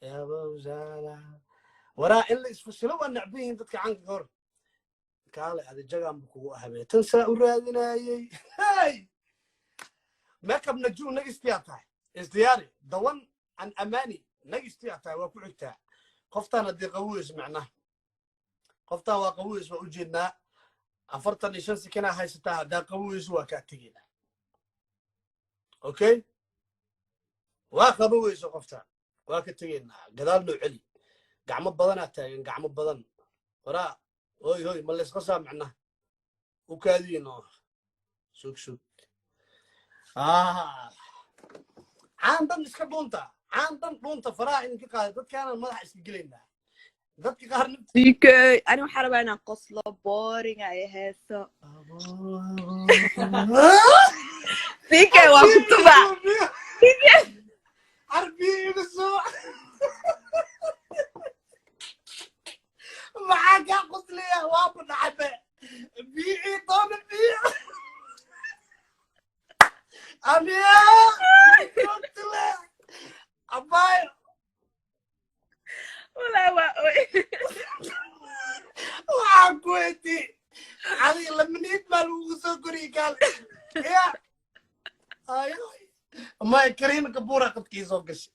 Yabowsala. Waraa, in la isfasilo waa necban yihiin dadka caanka ka hor. Kaale, adi jagaan bu kugu ahabee, tan saa u raadinayey. Hey, makeup Naju, next-iyaa tahay, isdiyaari. The one and Amani, next-iyaa tahay, waa ku xigtaa. Qoftaan haddii qawiis, macnaha qoftaan waa qawiis, waa ujeednaa. 45 seconds-aa haysataa. Haddaa qawiis, waa kaa tegaynaa. Okay, waa qaba weyso qoftaan, waa ka tegaynaa. Gadaal noo celi. Gacmo badanaa taagan, gacmo badan. Waraa, hoy hoy, ma laysqasaa? Macnaha u kaadiino. Sug sug. Caan dhan iska dhuunta, caan dhan dhuunta, faraha idinka qaada. Dadkaanaan madaxa iska gelaynaa, dadka qaar. CK, ani waxaa rabaa inaan qoslo, boring ay heeso. CK, waa kutuba. Carbiya iga soo. Maxaa kaa qosliya? Waaba dhacabe, biyo ii doona, biyo aniya joogtile, abaayo. Walaa waa oy. Waxaan ku weydiiyey adiga, lamaniid baa lagugu soo koriyey. Kaale ya, ay may Kariina Kabuura qadkii soo gashay.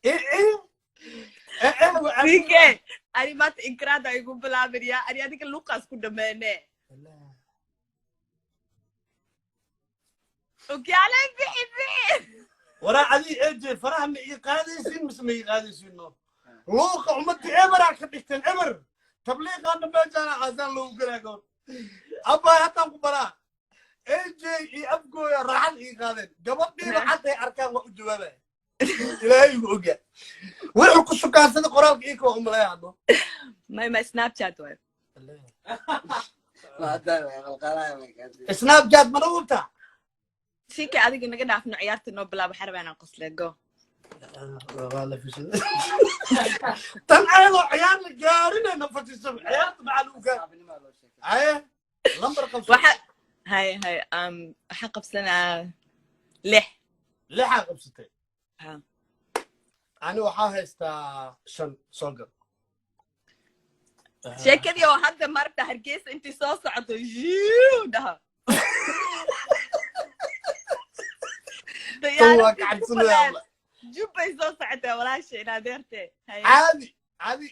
CK, ani maanta inkraada igu bilaabinaya. Ani adiga luqaas ku dhameene. Okyaalay, bixi bixi. Waraa, adii eje, faraha ma ii qaadaysin mise ma ii qaadaysin? No, luuqa ummadii eberaa ka dhigteen, eber tabliiqaana meeshaana aasaan loogu galaa. Goor abbaa hataan ku baraa. AJ iyo Afgooya raaxad ii qaadeen. Gabadhiiba cadday arkaan, waa u jawaabaya. Ilaahay igu ogaa wuxuu ku shukaansaday qoraalka ii kawa umaleeya hadno. May Snapchat waay. Snapchat mana hubtaa? CK, adiga naga dhaafno, ciyaarta noo bilaabo. Waxaa rabaa inaan qosle, go. Tan ayadoo ciyaar la gaarinayna fadhiso, ciyaarta maxaa lagu gaar? Haye, lambar qabso. Waxa hay hay, waxaan qabsanaa 6. Lixaa qabsatay? Ha. Ani waxaa haystaa 5. Soo gal. Sheekadii oo hadda marta Hargeysa intii soo socoto yuu dhaha. Tan waa kacabsanaya. Jubbay soo socotaa, walaasha in adeerte. Caadi caadi,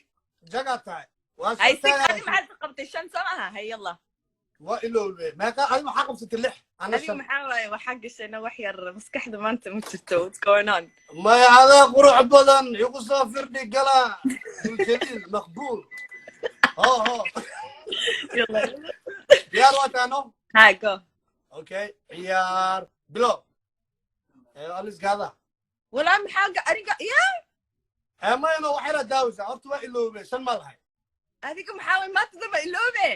jagaa tahay, waa hay soo sig. Adi taagaysa. Maxaad qabtay? 5 soo maaha? Hay, yalla. Waa ilowbe. Meeqa adi maxaa qabsatay? 6, ana adiga 5. Maxaa waaye? Waxaa gashayna wax yar, maskaxda maanta ma jirto. What's going on? Maya, adaa qurux badan, igu soo firdhi gala, duljaliil maqbuul, ho ho. Yalla. Diyaar waa taano. Ha, go. Okay, ciyaar bilo alisgaada. Walaa maxaa aniga ya? Mayno, waxayna daawaysaa horta. Waa ilowbe, 5 maa lahay. Adiga maxaa waay maanta daba iloobe?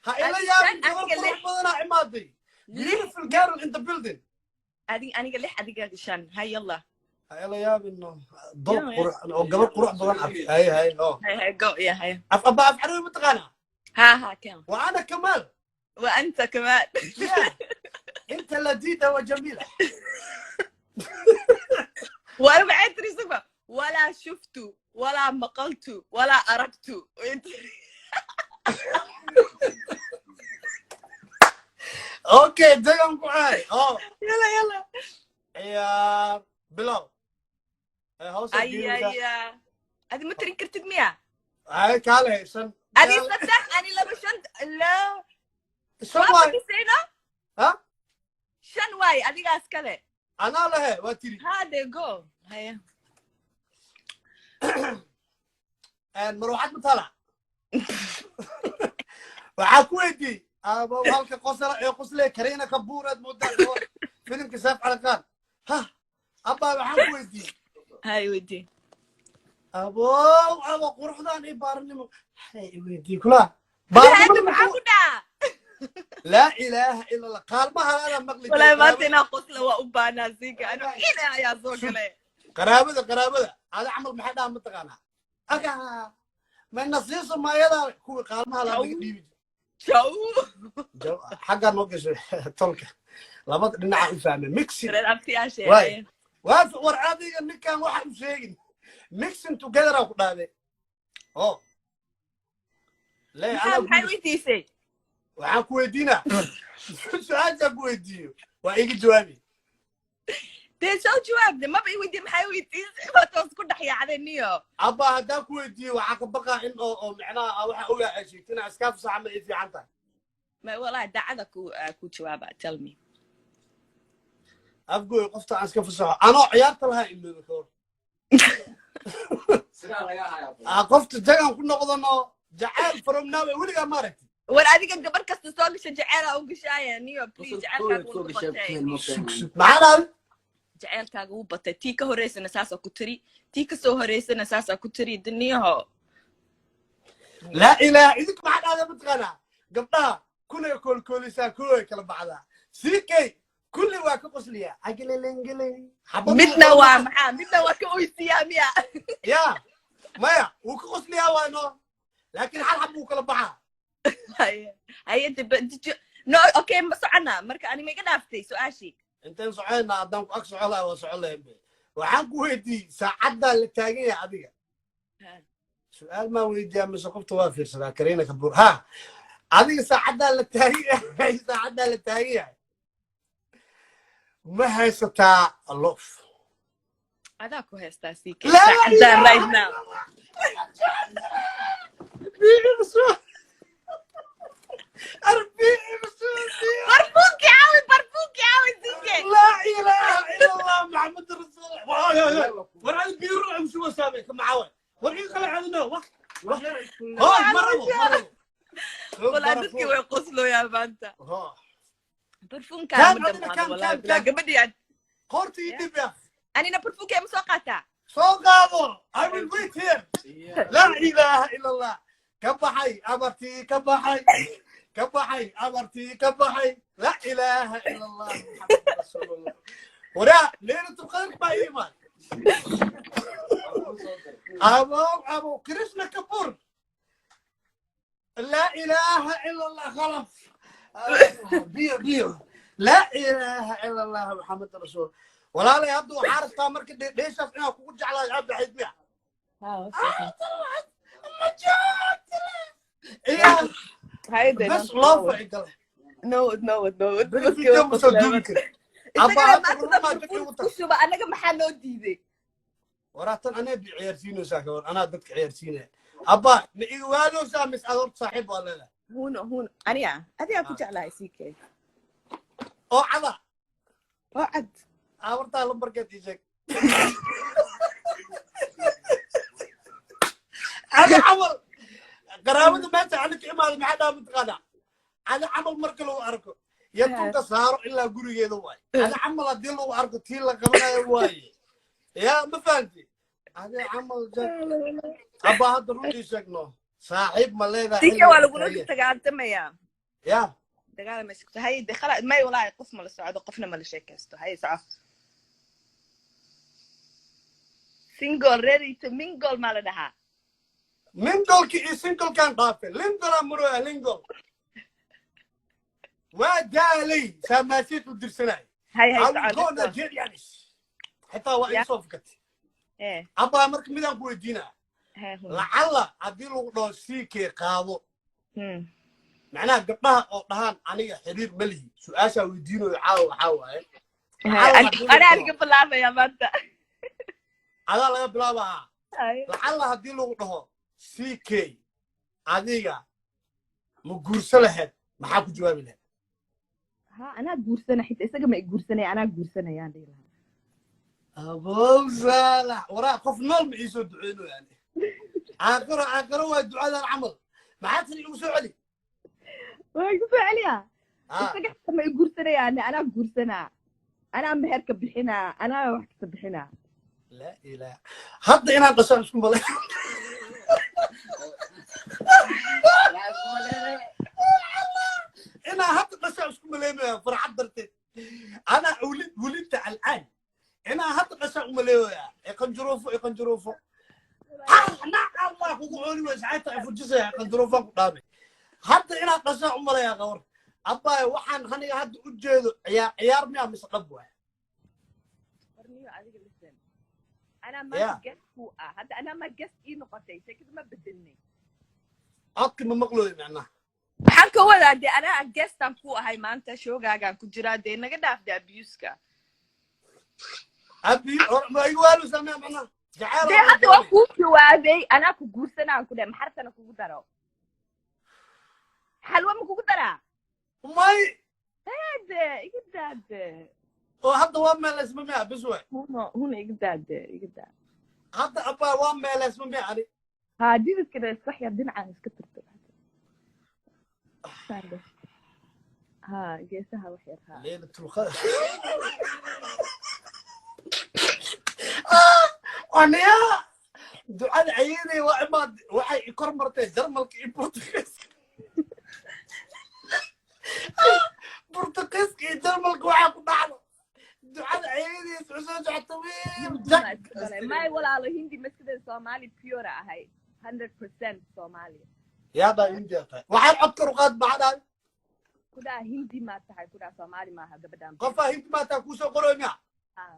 Ha ila Adi yaabin. 5, Gabar adiga qurux 6. badanaa imaaday, beautiful girl in the building. Adiga, aniga 6, adiga 5. Hay, yalla. Ha ila yaabin, no doob. Ya, ya. Qurux oo gabar qurux badan arkay. Hay hay, oh. hay hay, go ya, hay. Af abba, af Carabi mataqaanaa? ها ها، كم؟ وأنا كمال. وانت كمان. يا أنت لذيذة وجميلة. وانا بعد تري ولا شفت ولا مقلت ولا أردت وانت. Okay, degan ku caay, oh. يلا يلا. Ciyaar bilow. Ee, hawsha. ay ay, هذه ما ترين كرتد ميا. Ay, kaale haysan. هذه 3، أنا 2 5، لا. 5 waay. Kisayna. Ha. 5 waay, adigaas kale. Anaa lehe, waa tiri. هذا go, هيا. Marwaxad ma taala? Waxaa ku weydiiyey aba halka qosla ee qosle Kariina Kabuuraad moodaa gabar filimka Saaf Calaqaan. Ha abba, waxaan ku weydiiyey. هاي ودي. Abow, abo, quruxdan iyo baaranimo waxay i weydiiyey kula. هذا maxaa ku dhaca? Laa ilaaha ila Allah, qaalmaha adaa maqli jiray. والله maanta inaa qosla waa u baanaa. Siinka anu ina ayaa soo galay. Qaraabada, qaraabada ada camal maxay dhaha mataqaanaa? Aga mayna siiso maayadaa kuwii qaalmaha laa naga dhiibi jiray. Jaw. Xaggaa noo gashay tolka, labada dhinaca u fahmay mixi. Reer abtiyaashe. Waay. Waa war, adiga ninkan waxa u sheegin. Mixing together aa ku dhahde. Oh le. Maxaa Anaa maxay weydiisay? Waxaan ku weydiinaa, su-aashaan ku weydiiyo waa iga jawaabi. Dee soo jawaabde, maba i weydiin. Maxay weydiisay? Waa toos ku dhex yaacday niyo. Abba, haddaan ku weydiiyo, waxaa ka baqaa in oo macnaha waxa ogaa ay sheegto inaa iskaa fasaxa. Ma ii fiican tahay? Ma wallahi daacada ku jawaaba. Tell me. Afgooy, qofta aan iska fasaxo anoo ciyaarta lahaa ilooba ka hor. Qofta jagan ku noqdano jacayl from now weligaa ma aragti. War adiga gabar kasta soo gasha jaceelaa u gashaaya niyo. Please, jaceylkaaga wuu batay. Sug, sug, maxaa dhahday? Jaceylkaaga wuu batay. Tii ka horeysana saasaa ku tiri, tii kasoo horeysana saasaa ku tiri duniyaho. Laa ilaaha, idinku maxaa dhahday? Mataqaanaa, gabdhaha kunay koolkoolisaa, kuway kala baxdaa. Siikay kulli waa ka qosliyaa agelelengele. Midna waa maxaa? Midna waa ka oysiyaa miya? Ya maya, wuu ka qosliyaa waano, laakiin hal xab buu kala baxaa. Haye, no, okay, ma socona marka. Ani ma iga dhaaftay su-aashii? Intaan soconayna, haddaan ku ag soco lahaa waa socon lahayn be. Waxaan ku weydiiyey saacaddaa la taagan yahay adiga. Su-aal maa weydiiyaa mise qofta waa fiirsadaa? Kareena Kabuur ha, adiga saacaddaa la taagan yahay, saacaddaa la taagan yahay, ma haysataa love? Adaa ku haystaa CK. Laa saacaddan ilaaha. Right now. Arbici. Barfuunkii caawi, barfuunkii caawi, CK. Laa ilaaha ila Allah, Maxamed rasuul. War adi biyo ruuc usuga saamay ka maxaa waay? War ii kala cadino wax hoy, ma rabo, ma rabo. Walaa dadkii way qoslooyaa maanta. Barfuunkaa Kaan ma adina, dhamaado. kaan, Wallahi kaan, bilaa kaan. Gabadhii Qoorta ii dhib ya. Anina barfuunkee ma soo qaataa? Soo qaado. I will wait here. Laa ilaaha ila Allah. Ka baxay abartii, ka baxay, ka baxay abartii, ka baxay. Laa ilaaha ila Allah, Muxammad rasuulullah. Waraa Leylatul Qadr baa ii imaan. Abow, abow, Krishna Kapoor. Laa ilaaha ila Allah. Khalas, biyo, biyo. Laa ilaaha ila Allah, Muxammad rasuul. Walaalay, hadda waxaa rabtaa marka dheeshaas inaan kugu jeclaayo cabdixayd miya? Ma jecla bas loo ficgale. No, no, no. Beri video ma soo duubi kari. Abba, Isagana hadda maanta rumaa dadka barfuun ugu ku tar. shuba, annaga maxaa noo diiday? Waraatan anaa bi ciyaarsiinaysaa ka war, anaa dadka ciyaarsiinaya. Abba, ma iga waalowsaa mis aad horta saaxiib waa leedahay? Huno, huno, aniga adigaa ku jeclahay, CK. Oo cada. Oo cad. Abartaa lambarkeed ii sheeg. Ada camal qaraabada meesha ani ka imaada maxaa dhaha mataqaanaa? Ada camal marka lagu arko iyo tunka saaro ilaa gurigeeda waaye. Ada camal haddii lagu arko, tii la qabanayo waaye. Ya, ma fahanti? Ada camal jag. Abba, hadda run ii sheegno, saaxiib ma leedahay? CK, waa lagula dagaaltamaya. Ya. Dagaal ma isku hay de khala may. Walaahi qof ma la socdo, qofna ma la sheekaysto. Hay, soco. Single, ready to mingle maa la dhahaa? Mingolki iyo singlekan dhaafe, lingolaa maroya. Lingol waa daalay, saamaasiid u dirsanay. Hay, hay. I will soco. go Let's go. Nigerians xitaa waa Yeah. ii soo fikatay. Eh. Abbaa, marka midaan ku weydiinaa. Hey, huno. Lacalla haddii lagu dhaho CK qaado, macnaha gabdhaha oo dhahaan aniga xiriir ma lihi, su-aashaa weydiinayo caawa waxaa waaye, lacalla haddii lagu anaa dhaho laga bilaabaya maanta. Adaa laga bilaabahaa. Hay. Lacalla haddii lagu dhaho CK adiga ma guurso lahayd, maxaa ku jawaabi lahayd? Ha, anaa guursana. Xitaa isaga ma i guursanaya, anaa guursanayaan dhihi lahaa. Abow Saalax, waraa qof nool ma iisoo duceyno yani. Caaqiro, caaqiro waa ducadan camal. Maxaa tiri? Igu soo celi. Waa igu soo celiyaa. Ha. Isaga xitaa ma i guursanayaan, anaa guursanaa, anaa meherka bixinaa, anaa wax kasta bixinaa. Laa ilaaha, hadda inaan dhashaan isku malay. Inaan hadda dhashaan isku maleynaya farxad darteed. Anaa wulid, wulidta al'aan inaan hadda dhashaan u maleynaya. Iqanjuruufo, iqanjuruufo, nac Allah kugu cooli weysa xataa ifujisaya. Iqanjuruufaan ku dhaamay. Hadda inaan dhashaan u malaya qawar. Abbaay, waxaan aniga hadda u jeedo ciyaar, ciyaar miyaa mise dhab waay? Warniyo adiga, listen. Anaa maanta guest ku ah. Hadda anaa ma guest ii noqotay, sheekada ma bedelnay. Codki ma maqlooyo macnaha. Waxaan ka wadaa, dee anaa guestaan ku ahay maanta, showgaagaan ku jiraa, dee naga dhaaf de abuska. Abi ma igu waalu samee macnaha jacayl. Dee hadda waa kuu jawaabay, anaa ku guursanaan ku dheh. Maxartana kugu daro, xalwa ma kugu daraa? May. De iga daade. Oo hadda waa meeleysma miya bis way? Huna, huna, iga daade, iga daa. Hadda abaa waa meeleysma miya ani? Haa, dididka wax yar dhinacaan iska tirtir. Ha, geesaha wax yar, ha. Leylatul qadr aniya ducada ayeeday waa imaad, waxay i kor martay Jarmalka iyo Portugiiska, Portugiiska iyo Jarmalka. Waxaa ku dhacdo ducada ayeeday soo socota wiil jag. May walaalo, Hindi maskada, Soomaali pure ahay, 100% Soomaali. Yaa dhaa Hindiya tahay? Waxaan cod kor u qaad, maxaa dhahay? Kudhaa Hindi maa tahay, kudhaa Soomaali maaha gabadhaan. Qofaa Hindi maataa kuusoo qoroy miya? Ah.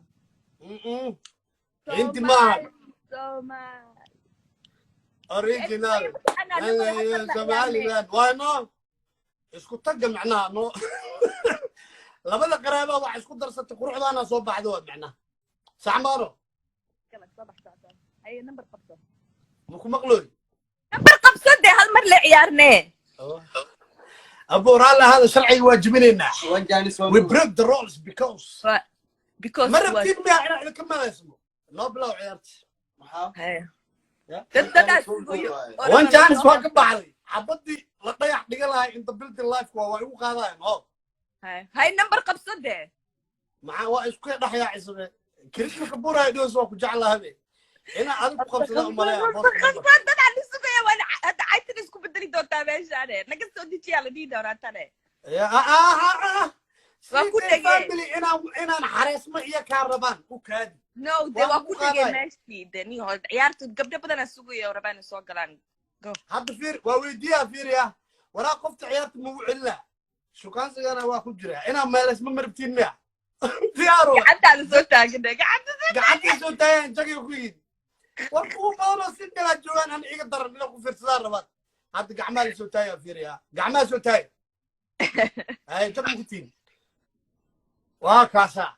Hindi maaha. Soomaali. Original Somaliland waa no isku tagga macnaha, no labada qaraaba wax isku darsatay, quruxdaana soo baxda waa macnaha, sax maano? Haye, number qabso. Maku maqlooy. Number qabso dee, hal mar la ciyaarnee. Abu raalli ahaada, sharciga waa jebinaynaa. One chance, one We goal. break the rules because because ma rabtiin miyaa inaan idinka malaysmo? Noo bilow ciyaarta. Maxaa? Haye. Yeah. Dad dadaas One chance, one goal sugayo. waaye. One chance waa ka baxday xabadii la dhagax dhiga lahay inta building life waa igu qaadayan oo. Haye, haye, number qabso dee. Maxaa waa isku dhex yaacisame? Kirishma kabuuraya dhows waa ku jeclahabe inaa adigu ku qabsada umaleeya. Qabso, dadaan la sugaya. Waan hadda caytan isku bedeli doontaa meeshaane, naga soo dejiyaa la dhihi doonaa tane. Waa ku dhegee. Family inaan xareesmo iyo kaa rabaan u kaadi. No de Waa waa ku ku dhegay qaadaya. Meeshii de ni hore ciyaartu gabdho badanaa sugaya oo rabaan inay soo galaan. Hadda fiir, waa weydiiyaa, fiiriya waraa, qofta ciyaarta magu celinaa, shukaansigana waa ku jira inaan meeleysma marabtiin miya? Diyaar wa. Gacantaada soo taagane, gacanta. Gacantay soo taageen, jagay ku yidhi war kuwa badanoo si galaa joogaan, an iga daran inay ku fiirsadaan rabaan. Hadda gacmaha la soo taagaya, fiiriya, gacmaha soo taagay. Hay, jag maku tiin, waa kaasaa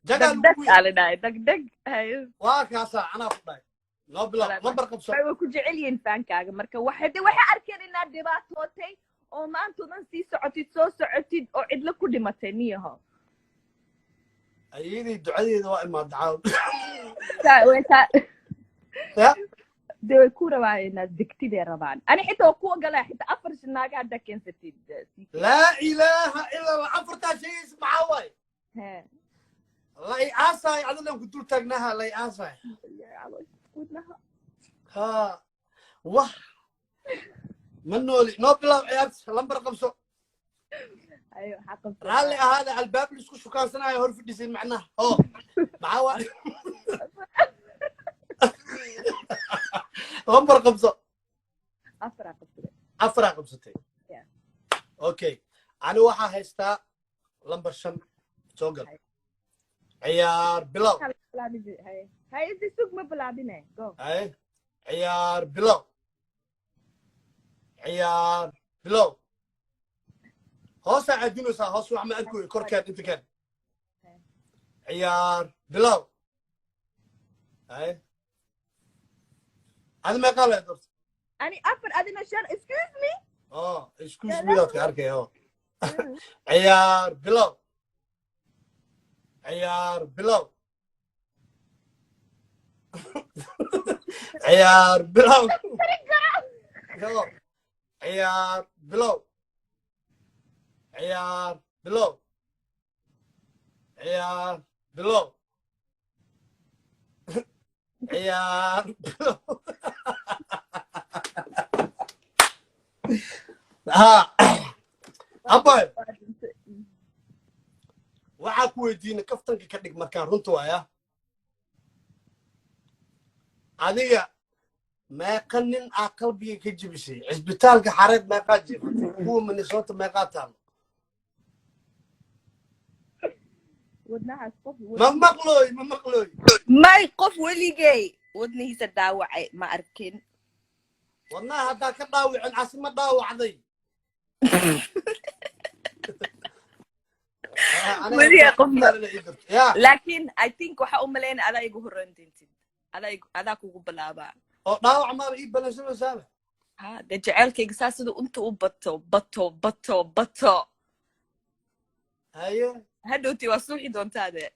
jagaa lagu Degdeg yidhi. Aa la dhahay degdeg, haye. Waa kaasaa, anaa ku dhahay noo bilaab, lambar qabso. Way ku jecel yihiin fankaaga, marka waxay de waxay arkeen inaad dhibaatootay oo maanta o dhan sii socotid, soo socotid oo cidlo ku dhimatay niyaho. Ayadii ducadeeda waa imaad caaw. Ya. Dee way ku rabaan inaad degtid ay rabaan. Ani xitaa waa ku ogolaa, xitaa afar naaga haddaa keensatid. Laa ilaaha ila Allah, afartaa sheegaysa maxaa waaye? He. La i aasaay, adilan ku dul taagnaha la i aasaay. Ha, wah, ma nooli. Noo bilaab ciyaarta, lambar qabso. Ayo, waxaa qabsadaa. Raalli ahaada, albaab laisku shukaansanaayo hor fadhisin macnaha oo maxaa waa? Lambar qabso. Afaraa qabsaday. Afaraa qabsatay? Yeah. Okay, ani waxaa haystaa lambar 5. Soo gal, ciyaar bilow. Haye, haye, isi sug, ma bilaabine, go. Hay, ciyaar bilow, ciyaar bilow. Hoosaa aadinaysaa, hoos wax ma arkoy, korkeen inta keen. Ciyaar bilow. Hay, adi meeqaa leed horta? Ani afar, adina shan, excuse me. Oh, excuse me, daadka arkay oh. Ciyaar bilow, ciyaar bilow, ciyaar bilow. Go. Ciyaar bilow, ciyaar bilow, ciyaar bilow, ciyaar bilow. Ha, abay, waxaa ku weydiinay kaftanka ka dhig markaan runta waaya. Adiga meeqa nin aa qalbiga ka jebisay? Cisbitaalka Xareed meeqaa jiifatay? Kuwa Minnesota meeqaa taalo? Wadnahaas qof Ma maqlooy, ma maqlooy. May, qof weligay wadnihiisa dhaawacay ma arkin. Wadnaha haddaa ka dhaawicin, asi ma dhaawacday? Weligaa qof Ya. Laakiin I think waxa u malayna adaa igu horreyn doontid, adaa kugu bilaabaa. Oo dhaawac maaba ii balansanaysaaba? Ha, dee jaceylkayga saa siduu inta u bato, bato, bato, bato. Haye. Hadhowti waa suuxi doontaa de.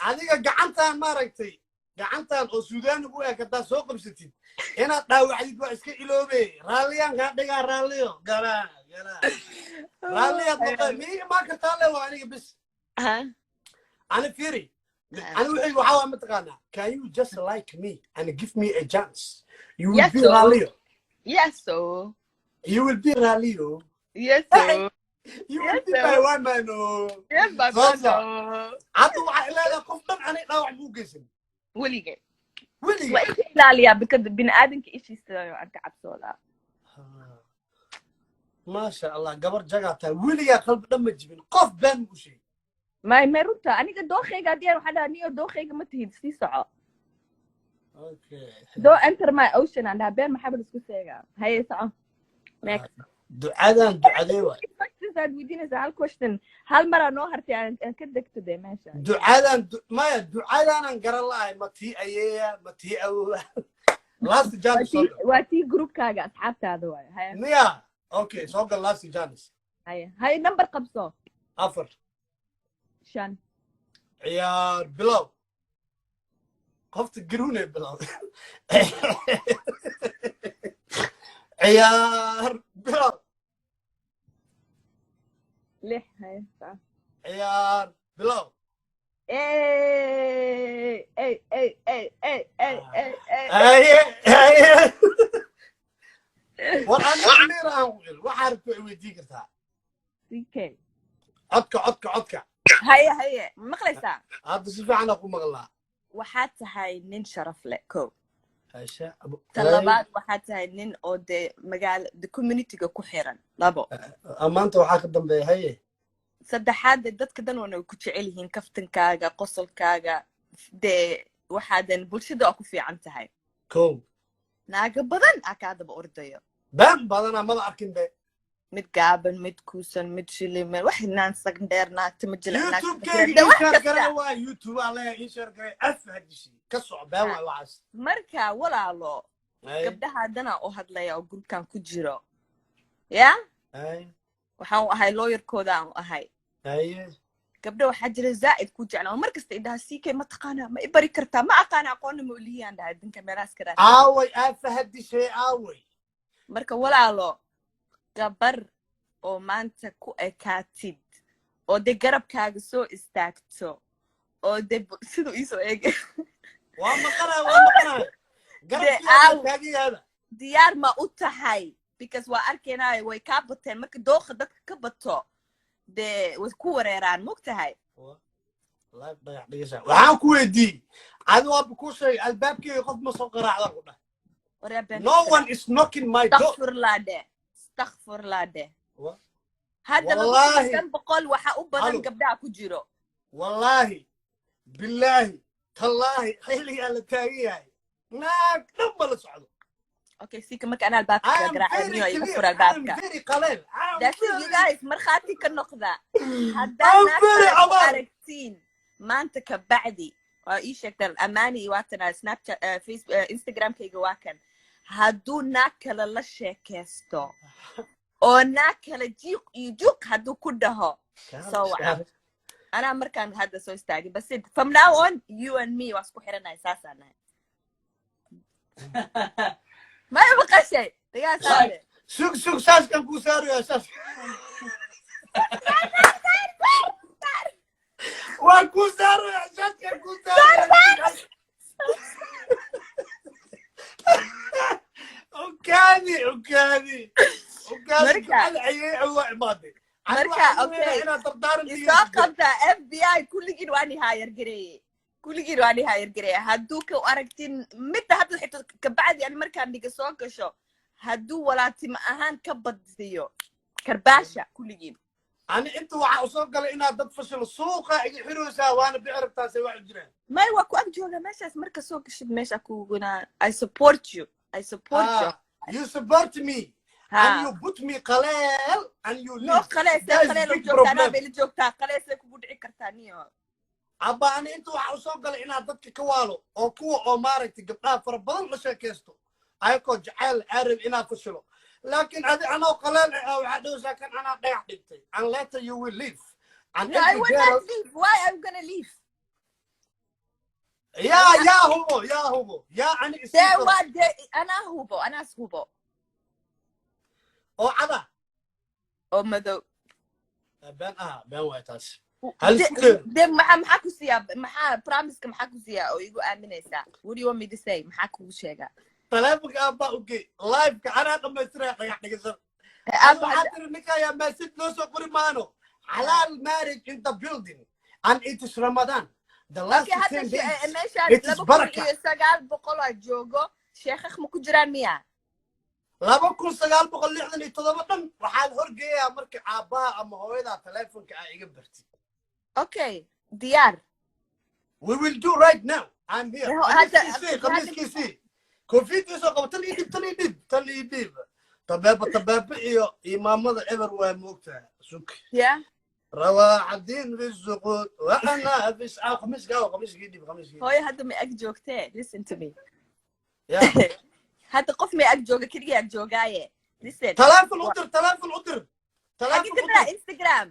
Adiga gacantaan, maaragtay, gacantan oo Suudaanigu u eg haddaad soo qabsatid, inaad dhaawacdid waa iska iloobe. Raalliyaan kaa dhigaa, raalliyo galaa galaa, raalliyaad noqo. Mii imaan kartaa le? Waa aniga bis. Ha. Ani fiiri, ani wixii waxaa waa, mataqaanaa, can you just like me and give me a chance? You will Yes, be sir. raalliyo. Yes, so. You will be raalliyo. Yes, so. You will Yes, be sir. my woman, oh. Yes, my Soo brother. Hadda waxay leedahay qof dhan ani dhaawac buu geysan. Weligay. Weliga. Waa iska ilaaliyaa because bini aadamka ishiisa aan ka cabsoodaa. Maasha Allah, gabar jagaa tahay. Weligaa qalbi dhan ma jibin, qof been u sheegay. May, runta aniga dookhayga haddii aan waxaa dhahaa, niyo dookhayga ma tihid, sii soco. Don't enter my ocean aan dhahaa. Been maxaa bal isku sheegaa? Haye, soco, next. Ducadan ducadee waay? Questions aad weydiinaysaa, hal question, hal maraa noo hartay aan ka degto dee meesha. Ducadan maya, ducadaanaan garan la'ahay. Ma tii ayeeya, ma tii awowa? Last chance, soo gal. Waa tii groupkaaga, asxaabtaada waay. Haye. Miya? Okay, soo gal, last chance. Haye, haye, number qabso. 4. 5. Ciyaar bilow. Qofta garuune bilow, ciyaar bilow. 6, haye, soco. Ciyaar bilow. Ey, ey, ey, ey, ey, ey, ey, ey. Haye, haye. War aniga clear aan ku iri, waxaa rabto ay weydiin kartaa. CK. Codka, codka, codka. Haye, haye, ma maqlaysaa? Hadda si fiican aan ku maqlaa. Waxaad tahay nin sharaf leh, ko. Hasha. Ta labaad, waxaad tahay nin oo dee magaalo de communityga ku xiran, labo. Amaanta waxaa ka dambeeya, haye. Saddexaad, dee dadka dhan wana ku jecel yihiin, kaftankaaga, qosolkaaga, dee waxaadan bulshada waa ku fiican tahay. Kow. Naaga badan aa kaa daba ordayo. Been badanaa, mada arkin be. Mid gaaban, mid kuusan, mid shiliman, wax naan sagndheer, naagta ma jila. YouTube-keyga ii share garay waa YouTube aa leeyahay, ii share garay af hadishi ka soco. Been waay waxaas. Marka walaalo, gabdhaha dana oo hadlaya oo groupkan ku jiro ya, waxaan u ahay lawyerkooda aan u ahay. Gabdha waxaa jira zaa'id ku jeclaa oo mar kasta idhaha, "CK ma taqaanaa? Ma i bari kartaa?" "Ma aqaana, aqoonna ma ulihiyaan," dhahay, dinka meelahaas ka raadsan. Aaway aafahadishay, aaway? Marka walaalo, gabar oo maanta ku ekaatid oo dee garabkaaga soo istaagto oo dee siduu iisoo eegay. Waa maqanaa, waa maqanaa. Garabkiyaa taagan yaaba. Diyaar ma u tahay? Because waa arkaynaayo, way kaa bateen. Marka dooqa dadka ka bato, dee way ku wareeraan, mog tahay? Live dhagax dhigasha waxaan ku weydiiyey, adi waaba kuu sheegay, albaabkeyga qof ma soo qaraacda ku dhahay. Waryaa been. No one is knocking my door. Astakfurlaa dhe, astakfurlaa dhe. Hadda 2500 waxaa u badan Halo. gabdhaha ku jiro. Wallaahi, bilaahi, tallaahi, xilligaa la taagan yahay naag dhan ma la socdo. Okay, sika marka anaa albaabka I am garaacay very niyo iga clear. fur I am albaabka. very qaleel. I am That's it, you very guys, markhaati ka noqda haddaa I'm naag very kale ku abaar. aragtiin maanta ka bacdi, waa ii sheegtaan amaani iyo waatana Snapchat, Facebook, Instagramkayga waa kan. Hadduu naag kale la sheekaysto oo naag kale jiiq iyo juuq hadduu ku dhaho, soo waca anaa. Markaan hadda soo istaagay basid, from now on you and me waa isku xiranahay, saasaan nahay. Ma maqashay dagaa saade? Sug, sug, saaskan kuu saaraya, saas waan kuu saaraya, saaskan kuu saaraya. Ukaadi, ukaadi, ukaadi. Marka ducada ayay awaa imaaday. Marka, okay. Inaad dardaaran. Isoo qabta FBI kulligiin, waa ni haayar gareeye, kulligiin waa ni haayar gareeye. Hadduu ka aragtin midda hadda xigto kabacdi, ani markaan dhiga soo gasho, hadduu walaatima ahaan ka badiyo, karbaasha kulligiin. Ani inta waxaa usoo galay inaad dad fashilo, suuqa iga xiraysaa, waana bixi rabtaasay wax u jiraan. May, waa ku ag jooga meeshaas. Marka soo gashid meesha kuguna, I support you, I support you. Ah, you support me and you put me qaleel and you No. leave. Qaleesee qaleel u joogtaa? Anaa bay la joogtaa. Qaleesee kugu dhici kartaa niyo? Abba, ani inta waxaa usoo galay inaad dadka ka waalo oo kuwa oo maaragtay gabdhaha fara badan la sheekaysto ayakoo jacayl arab inaad fashilo, laakiin adi anoo qaleel ah waxaa dhowsaa kan anaa dhagax dhigtay, and later you will leave and No, I every will girl not leave. Why I'm gonna leave? Yaa hubo, yaa hubo, yaa ani isii Dee karo? Waa dee anaa hubo, anaas hubo. Oo cada? Oo madow. Been ah, been waay taas. Hal isku keeno. Dee maxaa ku siiyaa? Maxaa promise-ka maxaa ku siiyaa oo igu aaminaysaa? What do you want me to say? Maxaa kugu sheegaa? Taleefonka aabbaa ugey, live-ka anaa dhamaystiraya dhagax dhigashada. Aabba. Waxaa tiri ninka ayaa message noo soo qori maano. Xalaal marriage in the building and it is Ramadan, the last Okay, hadda 10 days. Meeshaan It is 2900 baraka. oo joogo, sheekh ma ku jiraan miya? 2967 dhan waxaan horgeeyaa marka aabbaha ama hooyadaa taleefonka aa iga bartid. Okay, diyaar. We will do right now. I'm here. Hadda Khamiiskiisii, khamiiskiisii koofiyadiisoo qabo. Tan ii dhib, tan ii dhib, tan ii dhib. Tabeeba, tabeeba iyo imaamada eber waa moogtaha suk. Ya. رواعدين في السقوط وانا في خميس قهوه، خميس قديم، خميس قديم. Hooyo hadda ma ag joogtee? Listen to me. يا. Hadda qof may ag jooga? Keligii ag joogaaye, listen. تلفون udir, تلفون udir. Xagee تلفون ka diraa? Udir. Instagram?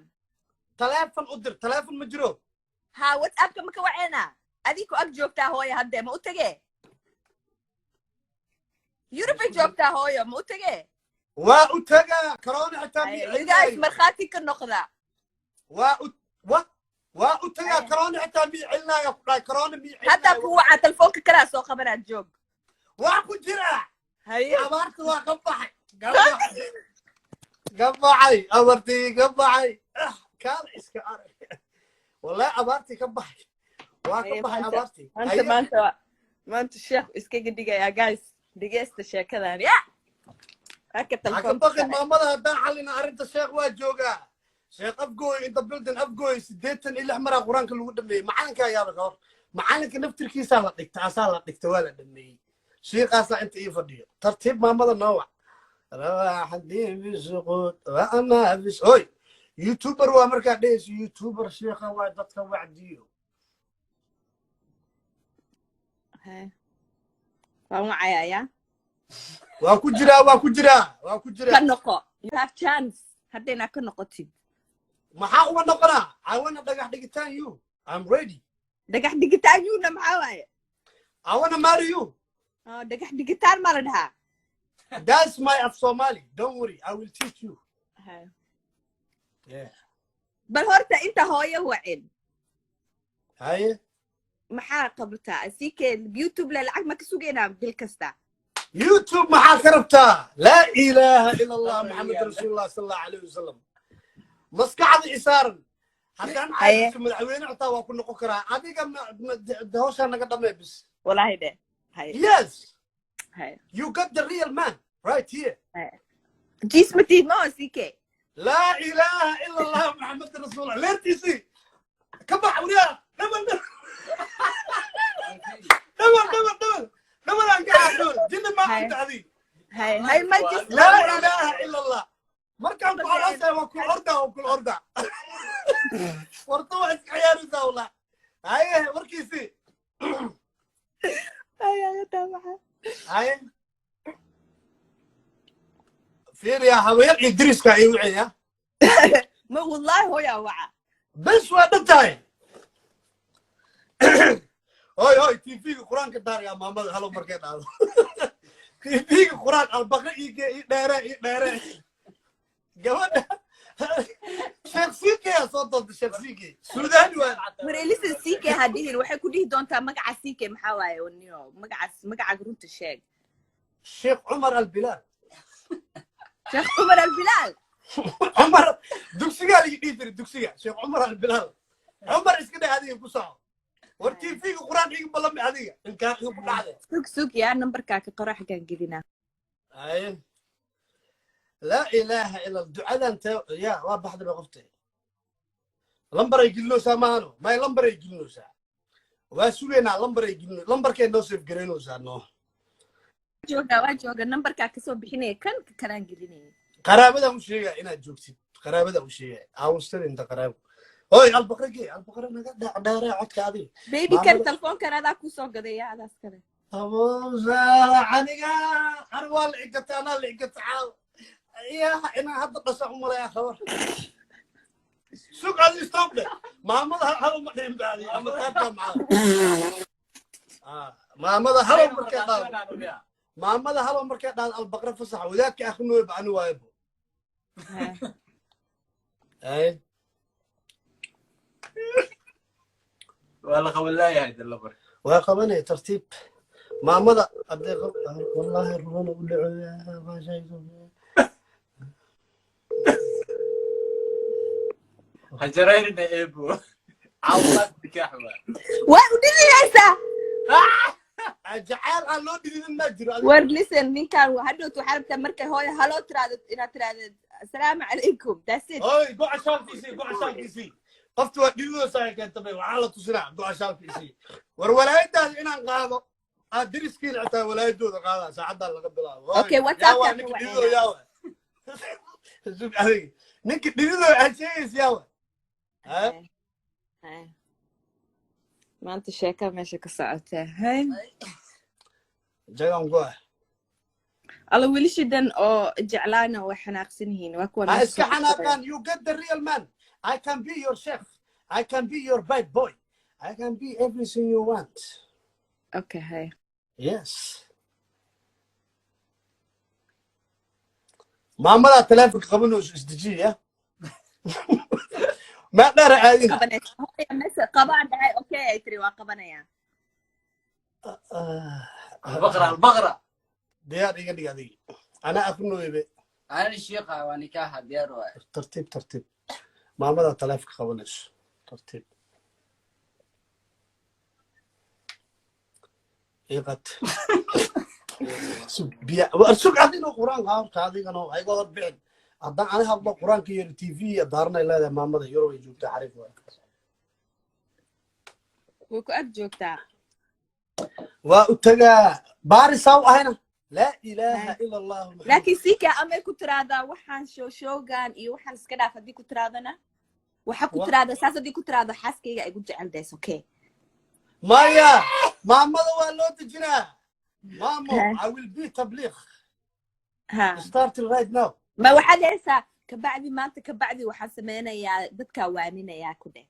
تلفون udir, تلفون ma jiro. Ha, WhatsAppka ma ka waceena? Adiku ag joogtaa hooyo hadde, ma u tagee? Yurubay joogtaa hooyo, ma u tagee? Waa u tagaa, corona xitaa. You guys, markhaati ka noqda. Waa u wa waa u tagaa, corona xitaa mii celinaya ku dhahay, corona mii Haddaa celinaya. Ku wacaa telefoonka kalaa soo qabanaa, joog. Waa ku jira. Haye. Abaarta waa ka baxay, ka baxay abaartii, ka baxay. Ah, kaal iska arag, wallahi abaartii ka baxay, waa ka Haye, baxay abaartii. Maanta Haye. Maanta sheekh iskaga dhigayaa. Guys, dhegeysta sheekadan ya haka Ha ka telefoonka baqin kale. Maamada haddaan xallina arrinta, sheekh waa joogaa. Sheekh Afgooy in the building. Afgooy 86 maraa Qur-aanka lagu dhameeyey. Macalinka ayaaba ka hor, macalinka naftirkiisaa la dhigta, asaa la dhigta, waa la dhameeyey. Shiiqaasaa inta ii fadhiyo. Tartiib, maamada noo wac. Rawaxadii bisuquud waana bis oy youtuber waa markaa dhehayso youtuber, sheekha waa dadka wacdiyo. Haye. Waan wacayaa ya. Waa ku jiraa, waa ku jiraa, waa ku Ka jiraa. noqo, you have chance haddaynaa ka noqotid. Maxaa uga noqonaa? I wanna dhagax dhigitaan you. I'm ready. Dhagax digitaan yuuna maxaa waaye? I wanna marry you. Oh, dhagax digitaan maa la dhahaa? That's my af Somali. Don't worry, I will teach you. Haye. Yeah. Bal horta inta hooyo wacin. Haye. Maxaa qabataa sikee? YouTube le lacag ma ka sugaynaa bil kasta? YouTube maxaa ka rabtaa? Laa ilaaha ila Allah, Maxamed rasuulullah sal Allahu alayhi wasalam. Maskaxda isaaran haddaan Haye. caafiso madaxweyne xitaa waa ku noqon karaa. Adiga hawshaa naga dhamee bis. Wallahi de, haye. Yes. Haye. You got the real man right here. Jiis ma tiid ma oo ck. Laa ilaaha ila Allah, Maxamed rasuulullah. Leertiisii ka bax wariyaa. Dhamal, dhamal, dhamal, dhamal, dhamal, aan ka dhamal jinni ma Haye. Anta adiga. Haye, haye, ma jiis. Laa ilaaha ila Allah. Markaan ku colaasay waa kul orda, waa kul orda. Warta waa iska ciyaaraysaa wallah. Haye, warkiisii. Haye, haye, taabaxa. Haye, fiiriya, haween iyo diriska ii wiciya. Ma wallahi hooyaa waca. Bes, waa dhan tahay. Hoy, hoy, TV-ga Qur-aanka daaryaa. Maamada halo markay dhahdo TV-ga Qur-aan Albaqra ii gee, ii dheere, ii dheere. Gabadha Sheekh Siikeyaa soo doonta, Sheekh Siike Suudaani waa. War listen, ck ha dhihin, waxay ku dhihi doontaa magaca ck maxaa waaye? Niyo magacaas, magacaag runta sheeg. Sheekh Cumar Albilaal. Sheekh Cumar Albilaal. Cumar dugsigaa laga dhihi jiray, dugsiga Sheekh Cumar Albilaal. Cumar iska dheh adiga, ku soco. War TV-ga Qur-aan iga ballami adiga, inkaan iga ku dhacde. Sug, sug yaa, nambarkaa ka qoro, xaggaan gelinaa. Haye, laa ilaaha ila ducadan te ya waa baxda bay qoftay. Lambaray gelinaysaa maahano? May, lambaray gelinaysaa. Waa sugaynaa, lambaray gelin, lambarkay noo save garaynaysaa, no. Jooga, waa jooga. Nambarkaa kasoo bixinaya, kan ka kalaan gelinaya. Qaraabadaan u sheegaya inaad joogtid, qaraabadaan u sheegaya aawustada inta qaraabo. Hoy, Albaqra gee, Albaqra naga dheeree codka adiga. Baby, kan telefoonkan adaa kusoo gadaya, adaas kale. Abuusa aniga ani waa la igata, anaa la igata caaw ya inaan hadda dhasha umalaya. Khabar sug, adi stop dhe. Maamada hal uma dhihin baadi ama taabtaa maxaa? Maamada halow markay dhaado, maamada halow markay dhaado, Albaqra fasax wadaadka akrinooyo ba ani waayabo. Ay. Waa la qaban laayahay dalabar. Waa qabanaya, tartiib. Maamada haddee wallaahi rubana u dhaco. Hajaraynina eebo caawimaad nikaax waa. Waa u dhidinaysaa. Jacayl aan loo dhididin maa jiro adiga. War listen, ninkan hadhowt waxaa rabtaa markay hooyo haloo tiraahdo inaad tiraahdo "Asalaamu calaykum." That's it. Oy, go'a shaalkiisii, go'a shaalkiisii. Qofta waa dhididoosaa keenta bay, waxaa la tusinaa go'a shaalkiisii. War walaayadaada inaan qaado, aad deriskiina xitaa walaayadooda qaadaa saacaddaa laga bilaabo. Oy, Okay, WhatsApp yaa waa ka ninka wacayna. dhididoo, yaa waa. Sug adiga, ninka dhididoo aad sheegaysa yaa waa. Ha? Hay. Maanta sheeka meesha ka socota, hay. Jagan go'a. Alla, wiilashidan oo jeclaana way xanaaqsan yihiin, waa kuwa Ha meesha iska soo qoraya. Xanaaqaan. You get the real man. I can be your chef, I can be your bad boy, I can be everything you want. Okay, hay. Yes, maamadaa taleefonka qabanayso, isdejiya, maa dheera aadina. Qabanaysa hooya mese qabaan dhahay. Okay, ay tiri, waa qabanaya. Albaqra, Albaqra. Diyaar iga dhig adiga, anaa akrinooybe. أنا الشيخ ونكاح ديار. Tartiib, tartiib, maamadaa taleefonka qabanayso, tartiib iqat. Sug biya, war sug adino, qur-aanka horta adigano hayga hor bixin. Haddaan ani hadlo, qur-aanka yar TV daaranay leedahay. Maamada Yurub ay joogtaa, xariif waay. Way ku ag joogtaa. Waa u tagaa, baarisaa u ahayna. Laa ilaaha ila Allahu Maxamed. Laakiin sika amay ku tiraahdaa waxaan showshowgan iyo waxaan iska dhaaf. Haddii ku tirahdana waxa ku tiraahdaa saas, haddii ku tiraahdo xaaskayga ay gu jecel days, okay. Maya, maamada waa loo dejinaa. Maamo, I will be tabliiq starting right now. Ma waxaad haysaa kabacdi, maanta kabacdi waxaan sameynayaa dadkaa waaminayaa ku dheh.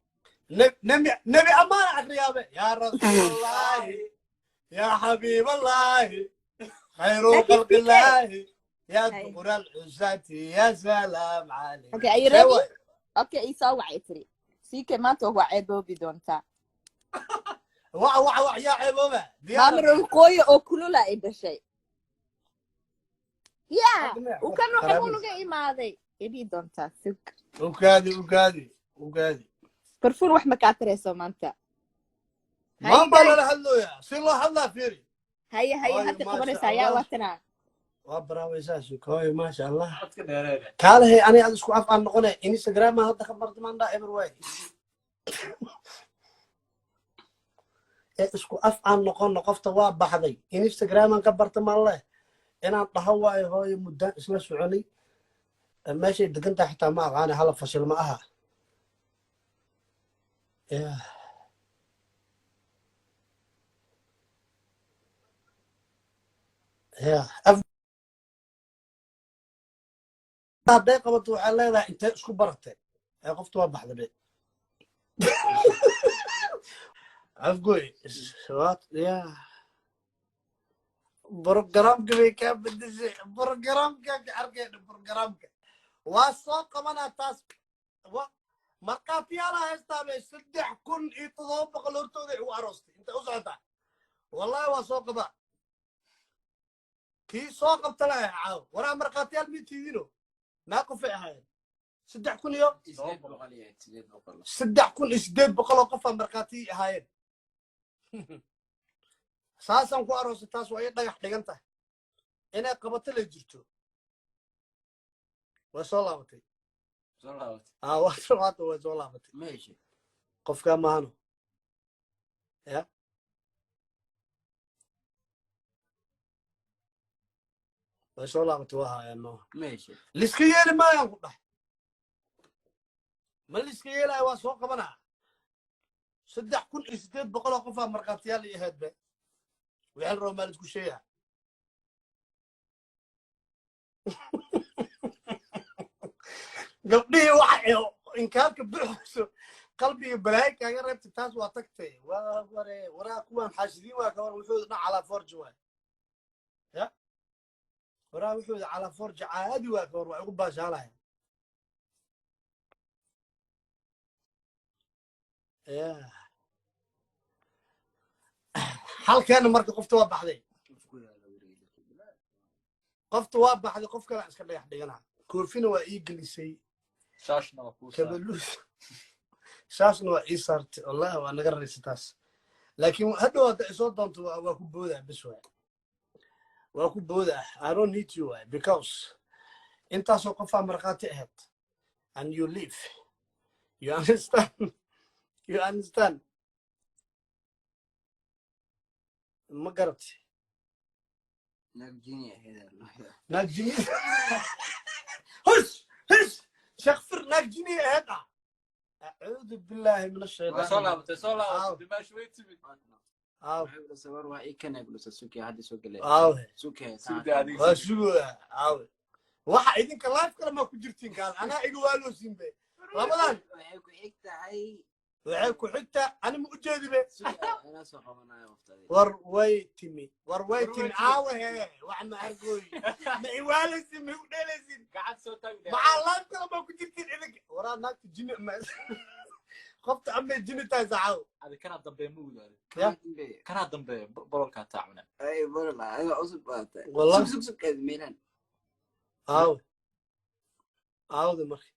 Nebi, nebi ammaana akriyaabe. Yaa Rasuulallahi, yaa Xabiiballahi, khayru Laakiin khalqillaahi, yaa Hay. duqura alcusati, ya salaam calayk. Okay, are you ready? Okay, isoo wacay tiri sike, maanta waa ceeboobi doontaa. Wac, wac, wac, yaa ceebooba. Maama Diyaar. Rowqooyo oo kulula ay dhashay ya uu kan waxay unaga imaaday idhii doontaa, sug. Ukaadi, ukaadi, ukaadi. Barfuun wax ma kaa tarayso maanta. Maan baa lala hadlooyaa, si loo hadlaa fiiri. Haye, haye. Hooyo, Hadda maasha qabanaysaa yaa. Allah. Waatanaa. Waa baraawaysaa, sukooyo, maasha Allah. Codka dheereeda. Kaalahay, ani ad isku af aan noqonay. Instagram aan hadda ka bartimaandhaa eber waay ee isku af aan noqono. Qofta waa baxday, Instagram aan ka bartamaan leh inaan dhaho waayo. Hooyo, muddaan isla soconay, meeshay degan tahay xitaa ma aqaani. Hala fashil ma aha. Yeah. Yeah. Af hadday qabato, waxay leedahay intee isku baratay ee qofta waa baxda be afgoy. Yeah. Programka bay kaa bedeshay, programka ka arkayna, programka waa soo qabanaa taas. Markhaatiyaala haystaa bay, 3700 hortooda ugu aroostay. Intay u socotaa? Wallahi waa soo qabaa, kii soo qabta lahay caaw. Waraa, markhaatiyaal mi tiidino? Naa qofay ahaayeen 3000 iyo 800 iyo 800. 3800 oo qofaa markhaati ahaayeen. Saasaan ku aroosay. Taas waa ii dhagax dhigan tahay inay qabato la jirto. Way soo laabatay. Soo laabatay. Ah, waa soo hadda way soo laabatay. Ma heshay? Qofkaa maahano ya, way soo laabatay, waa haayaan no. Ma heshay? Liska yeeli maayaan ku dhahay, ma liska yeelaayo, waa soo qabanaa. 3800 oo qofaa markhaatiyaal i ahayd be, wixii la rabo maa laisku sheegaa. Gabdhihii waxa inkaarka buuxayso, qalbiga balaayo kaaga reebtay, taas waa tagtay, waa ware waraa. Kuwaan xaashidiin waa ka war, wuxuu dhan calaa forja waay ya, waraa wuxuuda calaa forja caadi waa ka war, waa igu baashaalaya ya halkeena. Marka qofta waa baxday, qofta waa baxday, qof kale iska dhagax dhigana. Koofina waa ii gelisay. Shaashna waa kuu saaray. Kabaluus shaashna waa ii saartay, wallahi waa naga raraysa taas, laakiin hadhow hadda isoo doonto waa ku boodaa bes waay, waa ku boodaa. I don't need you waay, because intaasoo qofaa markhaati ahayd and you leave. You understand? You understand? Ma garatay? Naag jini ahayd. Naag jini, hus hus shakfir, naag jini ahayd ah, acuudu billaahi min Waa ashaytaan. soo laabatay, soo laabatay. Aaw. Dimaash way timid. Aaw. Waxay ula sawir waa ii kanay gulusa suki hadda soo galay. Aaw. Suki. Sugda adiga. Waa sugooda. Aawe waxa idinka live kale maa ku jirtiin? Kaal anaa iga waaloosiin be labadan. Waxay ku xig tahay. Waxay ku xigtaa, ani ma ujeedi be. Suki anaa soo qabanayo waqtadii. War way timi, war way War way timi. timi. Aawe hee, wax ma argooy, ma iwaalaysin, ma igu dheelaysin. Gacan soo taag. Maxaa live kale maa ku jirtiin idinka? Waraa naagta jini ma qofta amay jini tahay saaxaw. Adi kanaa dambeeya ma ogaado. Ya. Kanaa dambeeya bololkaa taacuna. Ay borola adiga cusub baa tahay. Wallah. Sug sug sug aad meelan. Aawe, aawde marka.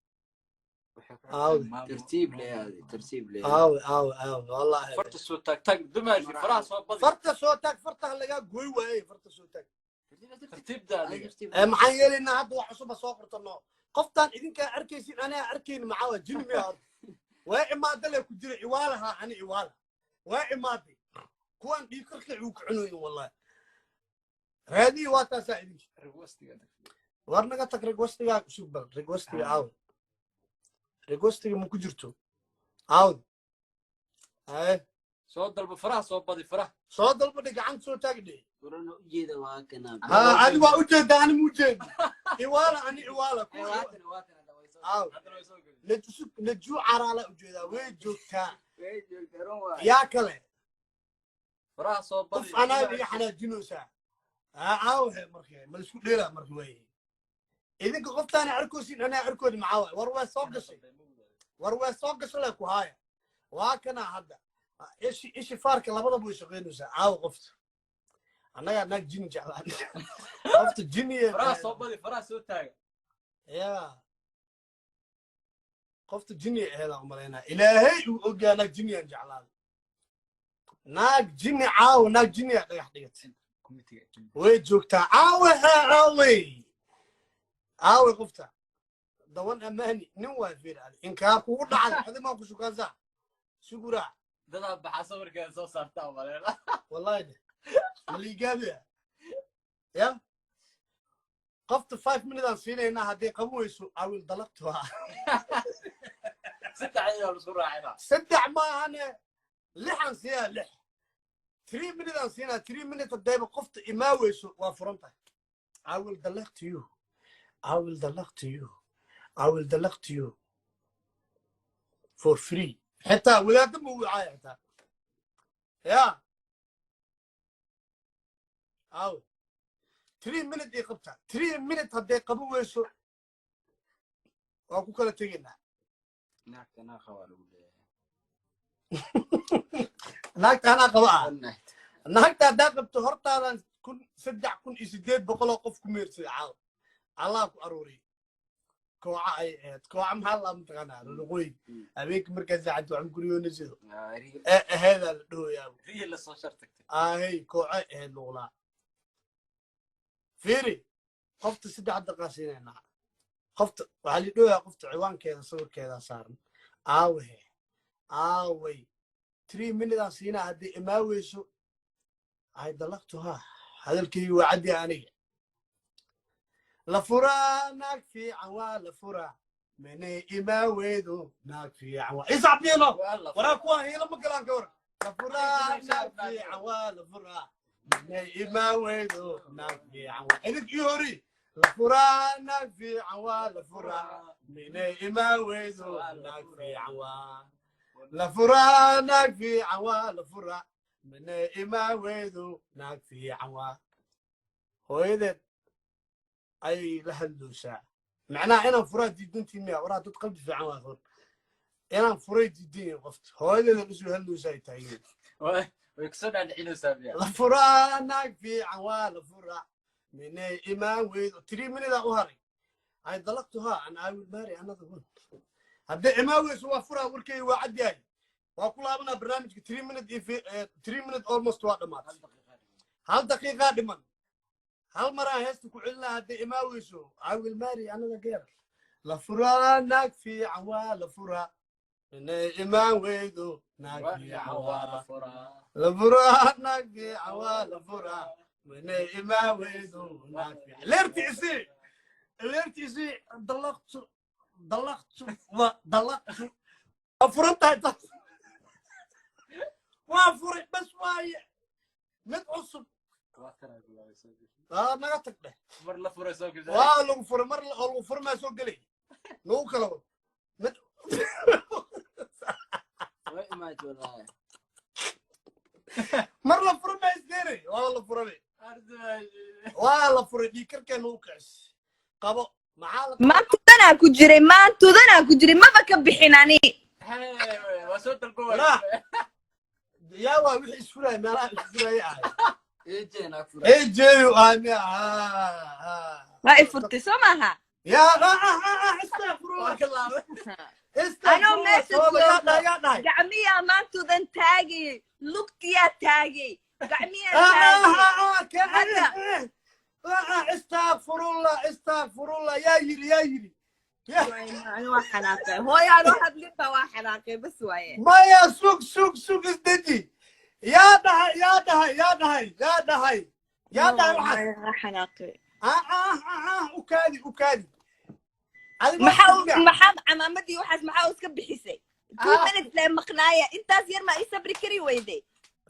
Waxay ku Aaw. xigtaa maamo. Tartiib leeyahay, tartiib leeyahay. Aawe, aawe, aawe, wallahi. Farta soo taag taag, dumaashi, faraha soo badi. Farta soo taag, farta lagaa gooy waayey, farta soo taag. Tartiib tartiib. Tartiibda adiga. Tartiib. Ee maxaan yeelaynaa hadda? Wax cusuba soo qortano. Qoftaan idinkaa arkaysin, anaa arkayn. Maxaa waa jini miya horta? Waa imaada le ku jira iwaalaha, ani iwaala waa imaaday. Kuwaan dhiig karka uu ku cunoyin wallahi. Raadiyi waa taasaa idinka. Requestiga. War naga tag requestigaa cusub bal. Requestiga aaw, requestiga ma ku jirto? Aawd haye. Soo dalba, faraha soo badi, faraha. Soo dalba dhe, gacanta soo taagi dhe. Warana ujeeda waa kana. Ha, ani waa ujeedaa, ani ma ujeedi iwaala, ani iwaala kuwa. Waa kana dhawayso. Aaw. Haddana way soo gelin. Najusug najuu caraala ujeedaa, way joogtaa. Way joogtaa, run waay. Yaa kale? Faraha soo badi. Qof anaa iga xanaajinaysaa aawxe marka ma laisku dheelaa marka waaye. Idinka qoftaana arkoosin, anaa arkoodi. Maxaa waay? War waa soo gashay, war waa soo gashay le ku haaya. Waa kana hadda ishi ishi faarka labadaba way shaqaynaysaa. Caawa qofta annagaa naag jini jeclaan, qofta jini. Faraha soo badi, faraha soo taaga. Ya, qofta jini aheedaan umalaynaa, Ilaahay uu ogaa naag jiniyaan jeclaaday, naag jini. Caawa naag jiniyaa dhagax dhigatay. Committee. Way joogtaa caawe hee, caawey, caawey qofta dawan amaani nin waa fiir adi inkaa kugu dhacday, adimaa ku shukaansaa suguraa. Dadaa baxaa sawirkeeda soo saartaa maleena. Wallahi de maliigaadiya ya qofta 5 minute aan siinaynaa, hadday qaban weyso I will dalabtuha. Saddex ayaa laisku raacinaa. Saddex maahane, lixan siinaa, lix, 3 minute aan siinaa. 3 minute haddayba qofta imaa weyso waa furan tahay. I will dalaq to you, I will dalaq to you, I will dalaq to you for free. Xitaa wadaadda ma wacaya xitaa ya aw 3 minute ii qabta. 3 minute hadday qaban weyso waa ku kala tegaynaa. Naagta naa qabaa lagu leeyahay. Naagta anaa qaba ah. One night. Naagta haddaa qabto hortaadan kun 3800 oo qof ku meersaday caawa Allah ku aruuriyey. Kooca ay ahayd, kooca maxaa laa mataqaanaa luqooy habeenka markaa saacad waxaan guryoonaysido ee aheedaa la dhahoyaa. Riyii lasoo shar tagtay. Ahey, kooca ahayd luqlaa. Fiiri, qofta 3 daqiiqa siinaynaa. Qofta waxaa la dhowayaa, qofta ciwaankeeda sawirkeeda saaran. Aawahe, aaway? 3 minute aan siinaa. Haddii imaaweyso, ay dalaqtuhaa. Hadalkaygi waa caddi. Aniga la furaa naag fiican, waa la furaa. Minay imaaweydo naag fiican, waa isacbiino. Waraa, kuwaan hiilo ma galaan. Ka war, la furaa naag fiican, waa la furaa. Minay imaaweydo naag fiican, waa idink ii hori. La furaa naag fiican, waa la furaa. Minay imaaweydo naag fiican, waa la furaa. Naag fiican waa la furaa. Minay imaaweydo naag fiican, waa hooyadeed ayay la hadloosaa. Macnaha inaan furaa diidantii miya? Waraa, dad qalbi fiican waa hor. Inaan furay diidan yihin, qofta hooyadeeda lasoo hadloosaa ay taageen. Way kusoo dhaadhicinaysaa miya? La furaa naag fiican, waa la furaa. Minay imaan weydo. 3 minute u haray. Ay dalaqtuhaa and I will marry another one. Haddii imaan weyso, waa furaa. Warkeyga waa cad yahay. Waa ku laabanaa barnaamijka. 3 minute iyo 3 minute almost waa dhamaatay. Hal daqiiqaa dhiman. Hal maraan heesta ku celinaa. Haddii imaan weyso, I will marry another girl. La furaa naag fiican, waa la furaa. Minay imaan weydo naag fiican, waa la furaa. Naag fiican waa la furaa. Minay imaan weydo naag fiican. Leerti isi, leerti isi. Dalaqtu, dalaqtu wa dalaqtu. Waa furan tahay taas, waa furay bas waaye. Mid cusub aa naga tag dheh. Mar la furay soo gashay. Waa lagu furay. Mar oo lagu furay maa soo gelay. Nagu kala wad mid. Way imaatay wallaahi. Mar la furay maa isgeenay. Waa la furay, waa la furay. Dhiigkarkee nagu kicis qabo. Maxaa la Maantudanaa ku jiray, maantudanaa ku jiray, maba ka bixin ani. Waa soo dalbo. Waraa. Yaa waa wixii isfuraya, meelaha isfuraya ahay. Eejeen aa furay. Ejeyu ahay miya? Waa i furtay, soo maaha? Yaa, astaqfirullah. Waa ka laabay. Anoo meesha yaa joogo. dhahay, yaa dhahay. Gacmiyaa maantudan taagay, lugtiyaa taagay, gacmiyaa taagay. Hadda. Astaqfirullah, astaqfirullah. Yaa yiri, yaa yiri? Ani waa xanaaqay, hooyo anoo hadlinba waa xanaaqay bas waaye. Maya, sug, sug, sug, isdeji. Yaa dhahay, yaa dhahay, yaa dhahay, yaa dhahay, yaa dhahay waxaas? Waa xanaaqay. U kaadi, u kaadi. Adiga. Maxaa, maxaa camaamadii waxaas maxaa iska bixisay? 2 minutes lee maqnaaya, intaas yar maa ii sabri kari weyday?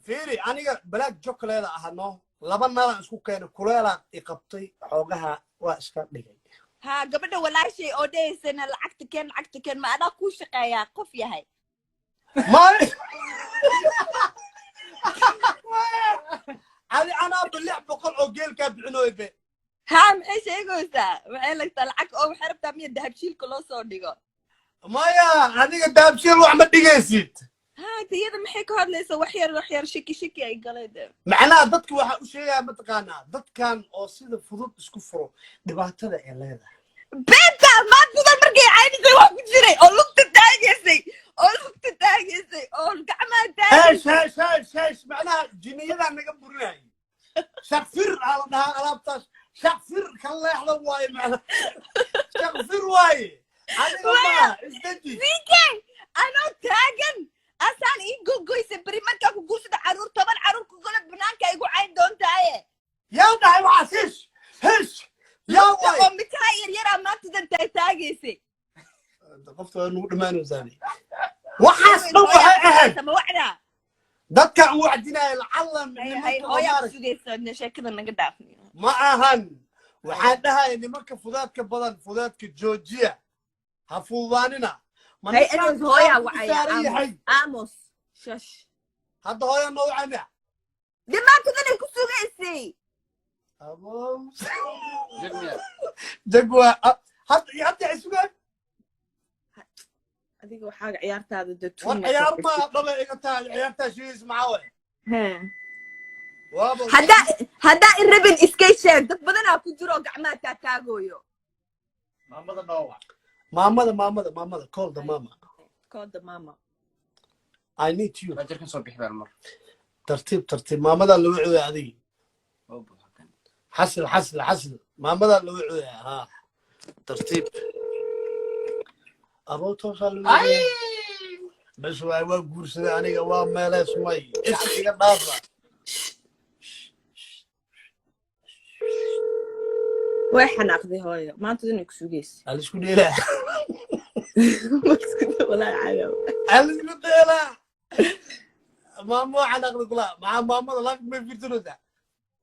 Fiiri, aniga black chocolate ahano, laba nalan isku keenay, kuleelaa i qabtay xoogaha, waa iska dhigay. Ha, gabadha walaashay oo dhahaysana lacagta keen, lacagta keen, ma adaa kuu shaqeeyaa qof yahay? May, maya, adi anaaba 600 oo geelkaa bixinooy be. Ha, maxay sheegaysaa? Maxay lagtaa lacag oo waxay rabtaa miya dahabshiilka loo soo dhigo? Maya, adiga daabshiil wax ma dhigaysid. Ha, tiyada maxay ka hadlaysaa? Wax yar, wax yar, shiki shiki ay galay de. Macnaha dadka waxaa u sheegaya, mataqaanaa, dadkan oo sida fudud isku furo dhibaatada ay leedahay. Beenta maantadan markay caynisay waa ku jiray oo lugta taagaysay, oo lugta taagaysay, oo gacmaha heesh taagaysay. Heesh, heesh, heesh. Macnaha jiniyadaa naga burinayay. Shakfir aa la dhahaa alaabtaas. Shakfir ka leexda waaye. Macnaha shakfir waaye. Adiga maaha, isdeji. CK, anoo taagan asaan ii gogoysay. Beri markaa ku guursada, caruur, 10 caruur ku gola, banaanka igu cayn doontaaye. Yaa dhahay waxaas? Heesh, heesh, yaa Lugta waaye? Oo mitaha yaryaraa maantadan taagaysay. Qofta waa nugu dhammaanaysaani. Waxaas dhan waxay ahayd Sama wacdaa. dadka aan wacdinaya lacalla Hay hay. nimanka oo Hooyaa ku maarag sugaysa, sheekada naga dhaafni. Ma ahan. Waxaan dhahaya nimanka fudaadka badan, fudaadka joojiya, ha fududaanina. Ma Hay. ninkaan Anyways, hooyaa ku wacaya. saaran yahay? Amos, amos, shush. Hadda hooya noo wacamia. Dee maantadan ay ku sugaysay. Abow. Jegmiya. Jagwa hadda hadda ay sugaan. Adiga waxaaga ciyaartaada de. War, ciyaar maa dhaba iga tahay. Ciyaartaa sheegaysa maxaa waay? Waaba Haddaa i rabin, iskay sheeg. Dad badanaa ku jiro oo gacmaha taataagooyo. Maamada noo wac. Maamada, maamada, maamada, call the mama. Call the mama. I need you. Waa jirkan, soo bixi baan mar. Tartiib, tartiib. Maamadaa loo cooya adiga. Oo buuxa kan. Xasil, xasil, xasil. Maamadaa loo cooya. Ha, tartiib. Aboo, toosaa lagu bas. Waay, waa guursaday aniga, waa meeleesmay, is iga dhaafa. Way xanaaqday hooyo, maanta inay ku sugaysa. Alisku dheelaa. Walaahi cadaab. Alisku dheelaa. Maamo waa xanaaqday kula. Maxaa maamada laafka may fiirsanaysaa?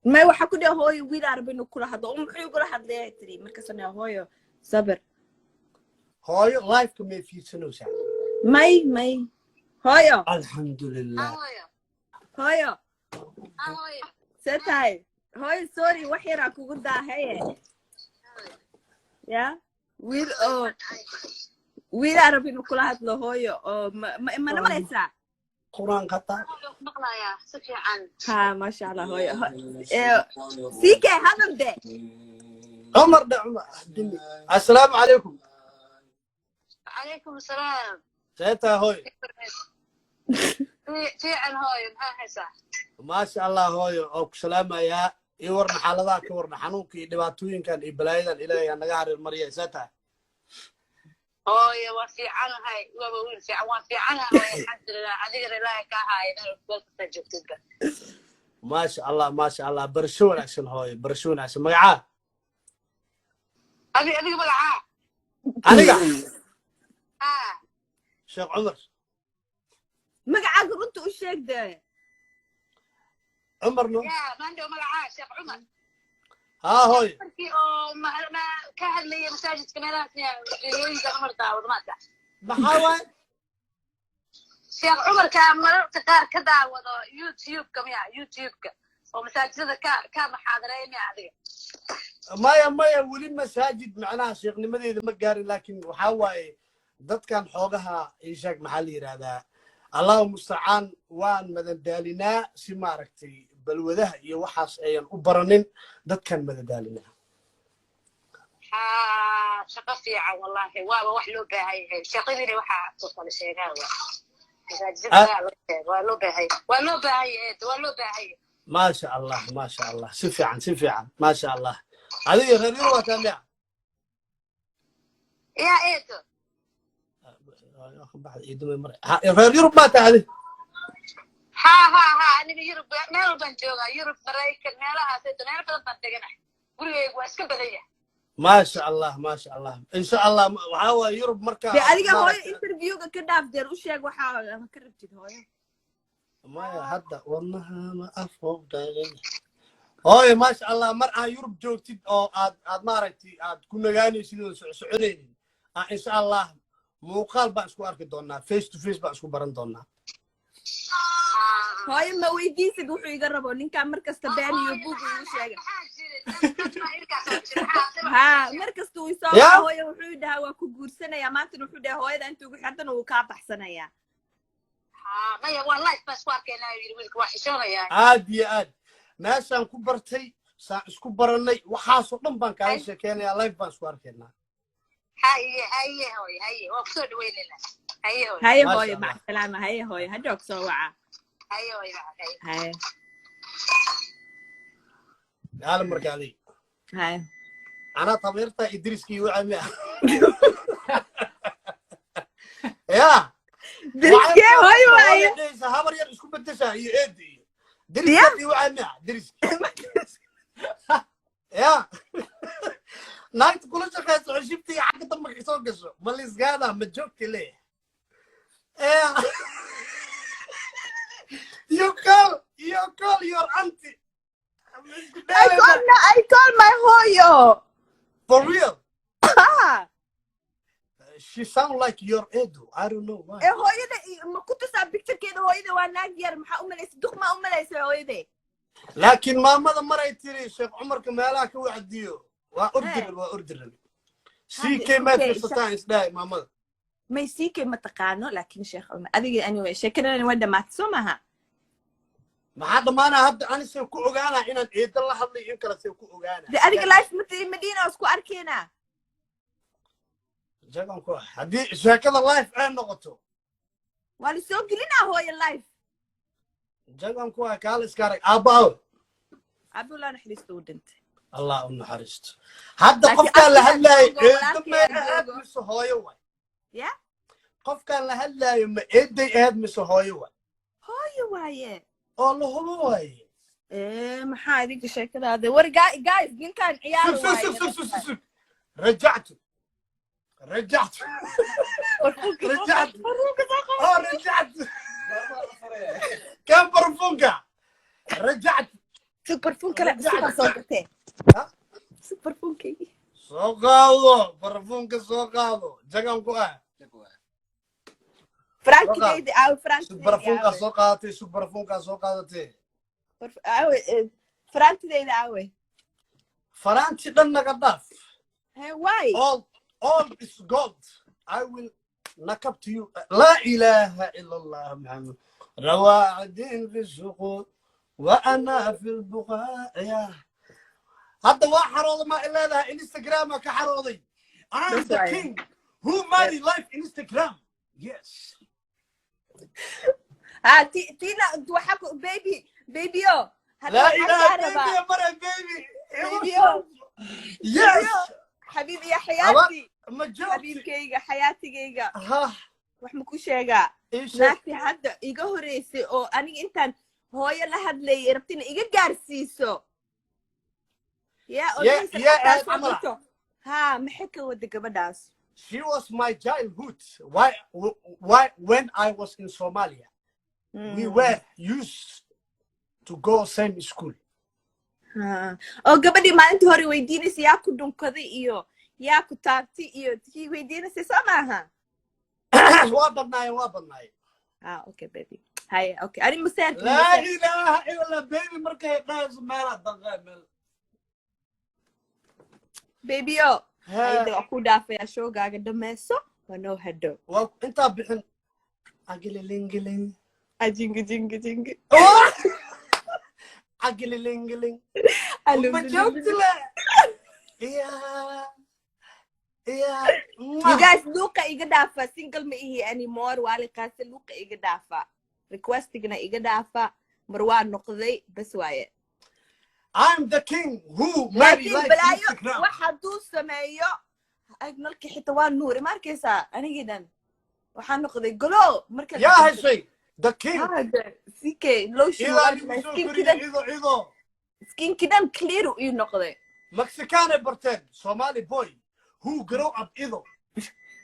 May, waxaa ku dhaha hooyo, wiil arab inuu kula hadlo oo muxuu igula hadlaya tiri. Markaasana hooyo, sabir. Hooyo, live-ka may fiirsanaysaa? May, may, hooyo. Alxamdulilah. Hooyo, see tahay hooyo? Sorry, wax yaraa kugu daahaye ya wiil oo wiil arab inuu kula hadlo hooyo, oo mana malaysaa? Qur-aanka taa. Maqlayaa si fiican. Ha, maasha Allah hooyo. Siike, hadal de. Cumar dhe, Cumar dimi. Assalaamu calaykum. Calaykum asalaam. See tahay hooyo? Fiican hooyo, maxaa haysaa? Maasha Allah hooyo, oo ku salaamayaa. Iyo warna, xaaladaha ka warna, xanuunka iyo dhibaatooyinkan iyo balaayadan Ilaahay ha naga hareer mariya. See tahay? Hooyo, waa fiicanahay, waaba wiil fiican, waan fiicanahay hooyo, alxamdulilah. Adigana Ilaahay kaa haaya meel kasta joogtidba. Maasha Allah, maasha Allah. Barasho wanaagsan hooyo, barasho wanaagsan. Magacaa? Adiga magacaa? Aniga? Haa. Sheekh Cumar. Magacaaga runta u sheeg de. Cumar no. Ya maandhow, magacaa Sheekh Cumar? Haa hooyo. Markii oo ka hadlaya masaajidka meelahaas miyaa? Riyooyinka Cumar daawado maanta. Maxaa waaye? Sheekh Cumarka mararka qaar ka daawado YouTube-ka miya? YouTube-ka oo masaajidada ka maxaadareeya miya adiga? Maya, maya, weli masaajid macnaha sheeknimadeeda ma gaarin, laakiin waxaa waaye dadkan xoogaha ishaag, maxaa la yidhahdaa, Allahu mustacaan, waan madadaalinaa si maaragtay balwadaha iyo waxaas ayan u baranin dadkan madadaalinaa. Haa, shaqo fiican wallahi, waaba wax loo baahan yahay shaqadiina. Waxaa soo kala sheegaa waa masaajidada laga sheego, waa loo baahan, waa loo baahan yahay, waa loo baahan yahay. Maasha Allah, maasha Allah, si fiican, si fiican, maasha Allah. Adiga reer Yurub waa taamiya? Ya eedo. Reer Yurub maa tahay adi? Ha, aniga Yurub meel walbaan joogaa, Yurub, Maraykan, meelahaas eedo, meelo badan baan deganahay, gurigaygu waa iska badan yahay. Maasha Allah, maasha Allah, insha Allah. Waxaa waaye Yurub marka De adiga hooyo, interviewga ka dhaaf deer, u sheeg waxaa ka rabtid hooyo. Maya, hadda wadnaha ma afowdhay hooyo. Maasha Allah, mar aad Yurub joogtid oo aad maaragtay aad ku nagaanaysid oo soconaynin, insha Allah muuqaal baan isku arki doonaa, face to face baan isku baran doonaa. Hooyo, ma weydiisid wuxuu iga rabo ninkaan? Mar kasta been iyo buug igu sheega. Ha, mar kasta uu isoo Ya? Hooyo, wuxuu dhahaa waa ku guursanayaa. Maantana wuxuu dhahaa hooyada inta ugu haddana wuu kaa baxsanayaa. Maya, waa live baan isku arkaynaa yidhi wiilka, waa xishoonayaa. Aad iyo aad, meeshaan ku bartay, saan isku barannay, waxaasoo dhan baan kaaga sheekeynayaa, live baan isku arkaynaa. Haye, haye hooyo, haye, waa kusoo dhaweynaynaa, haye hooyo. Haye. Maasha Hooyo. Allah. Mac salaama. Haye hooyo, hadhoog soo waca. Haye hooyo, haye. Haye. Gaala marka adig. Haye. Anaa tabeerta Idriskii wacami ya. Deriskee hooyo waaye? Dhehaysa habar yar isku bedesha iyo eedi iyo deriskii wacami, deriski ya naagta kula shaqeyso, cushibtii xagga dambe ka soo gasho, ma liisgaada ma joogta leeyahay. You call your auntie. I call my hooyo. For real? Ah. She sound like your edo, I don't know why. Ee hooyada ma ku tusaa picturekeeda? Hooyada waa naag yar, maxaa u malaysa? Duq ma u malaysa hooyade? Laakiin maamada maray tiri Sheekh Cumarka meelaha ka wacdiyo, waa ordi, waa ordi rabi. CK ma fiirsataan isdhahay maamada. May, CK ma taqaano, laakiin Sheekh Cumar adiga. Anyway, sheekadani waa dhamaatay, soo maaha? Maxaa dhammaanaa hadda? Ani see ku ogaanaa inaan eedo la hadlay in kale? See ku ogaanaa? De adiga live Madina isku arkeena. Jagan ku ah haddii sheekada live ay noqoto. Waa la soo gelinaa hooyo live. Jagan ku ah, kaala iska arag. Aabbaawe? Abdullah naxariista, uu dhintay. Allah u naxariisto. Hadda Laakiin qofkaa la abtigaa hadlaayay joogo, eedo walaalkay mee joogo. mise hooyo waay? Ya. Qofkaan la hadlaayo ma eeday ahayd mise hooyo wa? Hooyo waaye. Oo la hubo waaye. Maxaa idinka sheekadaada? War guys, ninkan ciyaar. Sug, sug, sug, sug, sug, sug. رجعت رجعت رجعت. اه رجعت كم برفونكا رجعت. Sug, barfuun kale cusubaa soo gatee. Ha? Sug barfuunkaygi. Soo qaado barfuunka, soo qaado, jagan ku ah. Faraantidayda aawe? Sug. Faraantidayda. Barfuunkaa soo qaadatay, sug, barfuunkaa soo qaadatay. Aawe faraantidayda aawe? Faraanti dhan naga dhaaf. He, why? All is gold. I will knock up to you. لا إله إلا الله محمد رواعد في السقوط وأنا في البقاء. يا هذا waa xarooda ma ileedahay Instagram ka xarooday. I'm the That's right. king who marry life Instagram, yes. Ha, tina waxa ku baby, babyo. Hadda لا waxaan إله kaa rabaa. Baby mara baby. Baby o. Yes. حبيبي يا حياتي. Ma joogti. xabiibkayga, xayaatigayga. Ha. Wax ma ku sheegaa? Ii sheeg. Naagtii hadda iga horeysay oo aniga intaan hooyo la hadlayay rabtina iga gaarsiiso ya oo dhahaysa yaa lacagtaas aad soo camal ah. dirto. Ha, maxay ka wada gabadhaas? She was my childhood. Why, when I was in Somalia, we were used to go same school. Ha. Oo gabadhii maalintii hore weydiinaysa yaa ku dhunkaday iyo yaa ku taabtay iyo kii weydiinaysay, soo maaha? Waa badnaayeen, waa badnaayeen. Ah, okay baby, haye, okay, ani maseerka. Laa ilaaha ila Allah, baby markay dhahayso meelaa danqee meel. Babyo, hayda, waa ku dhaafayaa, shoogaaga dhammayso, waa noo hadhow. Waa intaa bixin agililingiling. Ajingi jingi jingi. Agililingiling, ma joogti le iya iya. You guys, luuqa iga dhaafa. Single ma ihi anymore. Waali qaase, luuqa iga dhaafa, requestigna iga dhaafa. Mar waa noqday, bas waaye. I'm the king who marry laakiin like balaayo Instagram. Wax hadduu sameeyo ag nalki xitaa waa nuuri, ma arkaysaa? Anigii dhan waxaa noqday golo marka. Yaa heshay the king. Ck lotion. Idaa lagu soo koriyey ido ido. Skinkii dhan clear uu ii noqday. Mexican ay barteen Somali boy who grow up ido.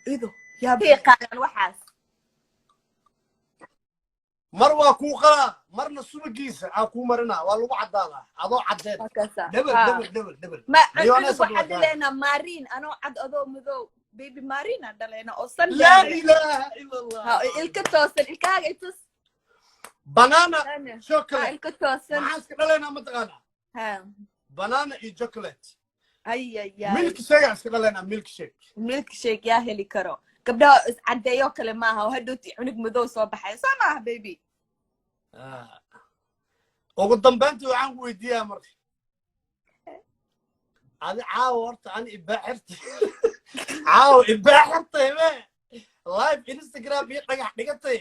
Ido yaa yaqaanaan waxaas. Mar waa kuu qalaa, marna subagiisa aa kuu marinaa, waa lagu caddaadaa adoo caddeed. Markaasa dhebel. Ha. Dhebel, dhebel, dhebel. Ma Leonesa. cunug waxaa Buu dhaleynaa maariin, anoo cad adoo madow, baby, maariin aan dhaleynaa oo san. Laa ilaaha ila Allah. Ha, ilka toosan, ilkahaaga itus. Banana. Ha, chocolate. Ilka toosan. Maxaan iska dhalaynaa, mataqaanaa? Ha. Banana iyo chocolate. Ay ay ay. Milk shake aan iska dhalaynaa, milk shake. Milk shake yaa heli karo? Gabdhaha iscadeeyo kale maaha oo hadhowti cunug madow soo baxay, soo maaha baby? Ah. Ugu dambeyntii waxaan ku weydiiyaa marka adi caawa horta ani ibaaxirtay, caawa ibaaxirtay me live Instagram iyo dhagax dhigatay.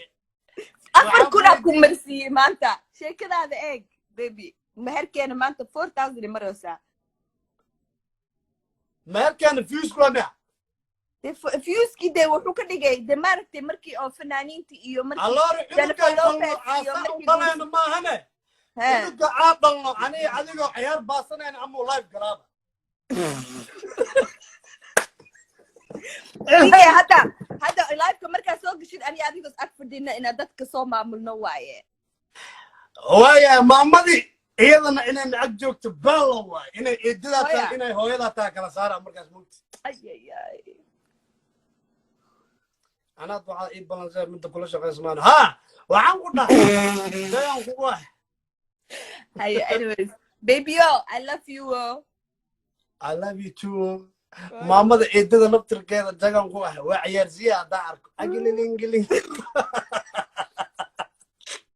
Afar Waxaan kunaa ku ku marsiiyey maanta. Sheekadaada eeg baby, meherkeena maanta 4000 maraysaa. Meherkeena views kula miya? Dee viewskii dee wuxuu ka dhigay dee maaragtay markii oo fanaaniinta iyo markii Alloore Jennifer cunuga Lopez dhalno iyo aasa u markii dhalayno maahane. He. Cunuga aan dhalno aniga adigoo ciyaar baasanayna amuu live galaaba. Sige, hadda liveka markaa soo geshid, ani adigoo is ag fadhina inaad dadka soo maamulno waaye. Waaya maamadii iyadana inay lacag joogto baalo waay, inay eedadaa tahay. Hooya. Inay hooyadaa tahay kala saara markaas mugti. Ay ay ay. Anaad waxaa ii balansee midda kula shaqaysmaan ha waxaan ku dhahay dayaan kugu ah. Haye, anyways baby o, I love you o. I love you too. Maamada eedada naftirkeeda jagan ku ah waa ciyaarsiya haddaan arko agililingilin.